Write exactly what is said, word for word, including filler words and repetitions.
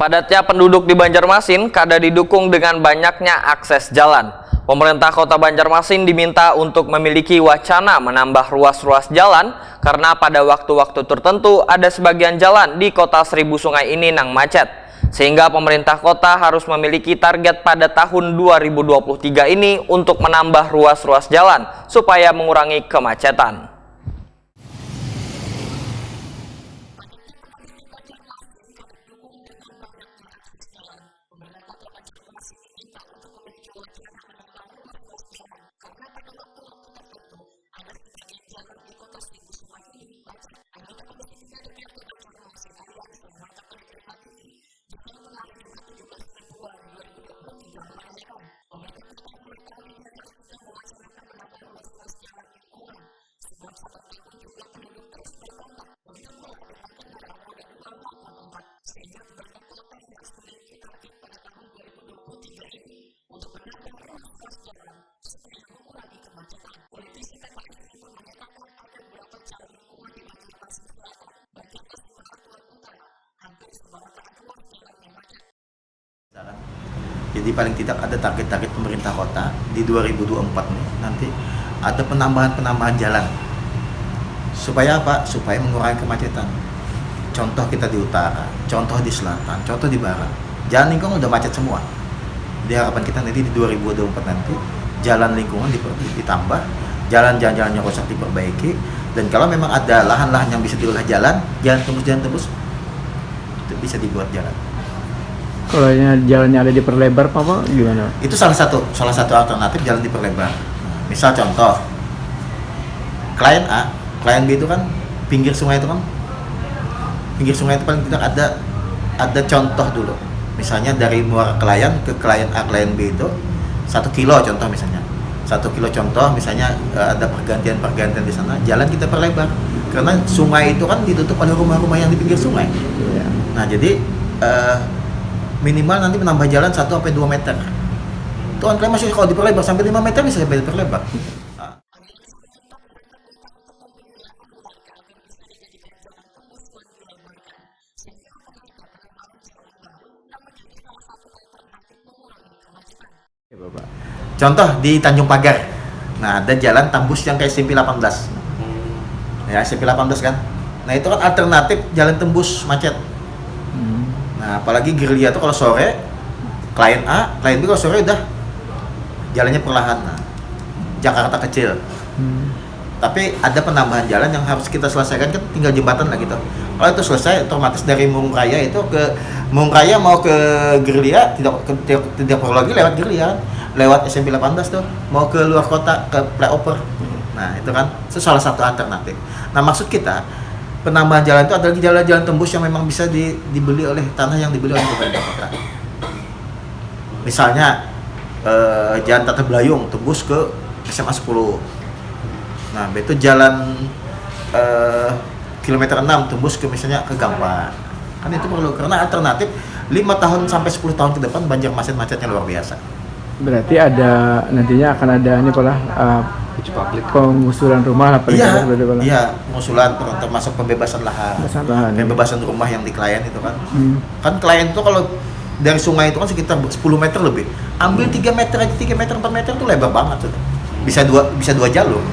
Padatnya penduduk di Banjarmasin kada didukung dengan banyaknya akses jalan. Pemerintah Kota Banjarmasin diminta untuk memiliki wacana menambah ruas-ruas jalan karena pada waktu-waktu tertentu ada sebagian jalan di Kota Seribu Sungai ini nang macet. Sehingga pemerintah kota harus memiliki target pada tahun dua ribu dua puluh tiga ini untuk menambah ruas-ruas jalan supaya mengurangi kemacetan. Jadi paling tidak ada target-target pemerintah kota di dua ribu dua puluh empat nih nanti ada penambahan-penambahan jalan. Supaya apa? Supaya mengurangi kemacetan. Contoh kita di utara, contoh di selatan, contoh di barat. Jalan lingkung udah macet semua. Di harapan kita nanti di dua ribu dua puluh empat nanti jalan lingkungan diper- ditambah, jalan-jalan yang rusak diperbaiki, dan kalau memang ada lahan-lahan yang bisa diolah jalan, jalan tembus, jalan tembus, itu bisa dibuat jalan. Kalau jalannya ada diperlebar apa gimana? Itu salah satu salah satu alternatif jalan diperlebar. Nah, misal contoh, klien A, klien B itu kan pinggir sungai itu kan pinggir sungai itu paling tidak ada ada contoh dulu. Misalnya dari muara klien ke klien A klien B itu satu kilo contoh misalnya. Satu kilo contoh misalnya eh, ada pergantian-pergantian di sana, jalan kita perlebar. Karena sungai itu kan ditutup oleh rumah-rumah yang di pinggir sungai. Iya. Nah, jadi eh, minimal nanti menambah jalan satu sampai dua meter. Itu kan masih kalau diperlebar sampai lima meter bisa sampai diperlebar. Ya, Bapak. Contoh di Tanjung Pagar. Nah, ada jalan tambus yang kayak S M P delapan belas. Ya, S M P delapan belas kan. Nah, itu kan alternatif jalan tembus macet. Hmm. Nah, apalagi gerilya tuh kalau sore klien A, klien B kalau sore udah jalannya perlahan. Nah, Jakarta kecil. Hmm. Tapi ada penambahan jalan yang harus kita selesaikan kan tinggal jembatan lah gitu. Kalau itu selesai otomatis dari Murung Raya itu ke Murung Raya mau ke gerilya tidak ke- tidak, tidak perlu lagi lewat gerilya kan. Lewat S M P delapan belas tuh mau ke luar kota ke flyover. Nah, itu kan itu salah satu alternatif. Nah, maksud kita penambahan jalan itu adalah jalan-jalan tembus yang memang bisa di- dibeli oleh tanah yang dibeli oleh pemerintah kota. Misalnya eh, jalan Tata Belayung tembus ke S M A sepuluh. Nah, itu jalan eh, kilometer enam tembus ke misalnya ke Gampar. Kan itu perlu karena alternatif lima tahun sampai sepuluh tahun ke depan Banjarmasin macetnya luar biasa. Berarti ada nantinya akan ada ini pola uh, Uji publik. Pengusuran rumah lah paling Iya, tidak berarti pola. Iya, pengusulan ter- termasuk pembebasan lahan. Pembebasan lahan. Pembebasan rumah yang di klien itu kan. Hmm. Kan klien tuh kalau dari sungai itu kan sekitar sepuluh meter lebih. Ambil tiga meter aja, tiga meter, empat meter tuh lebar banget tuh. Bisa dua bisa dua jalur.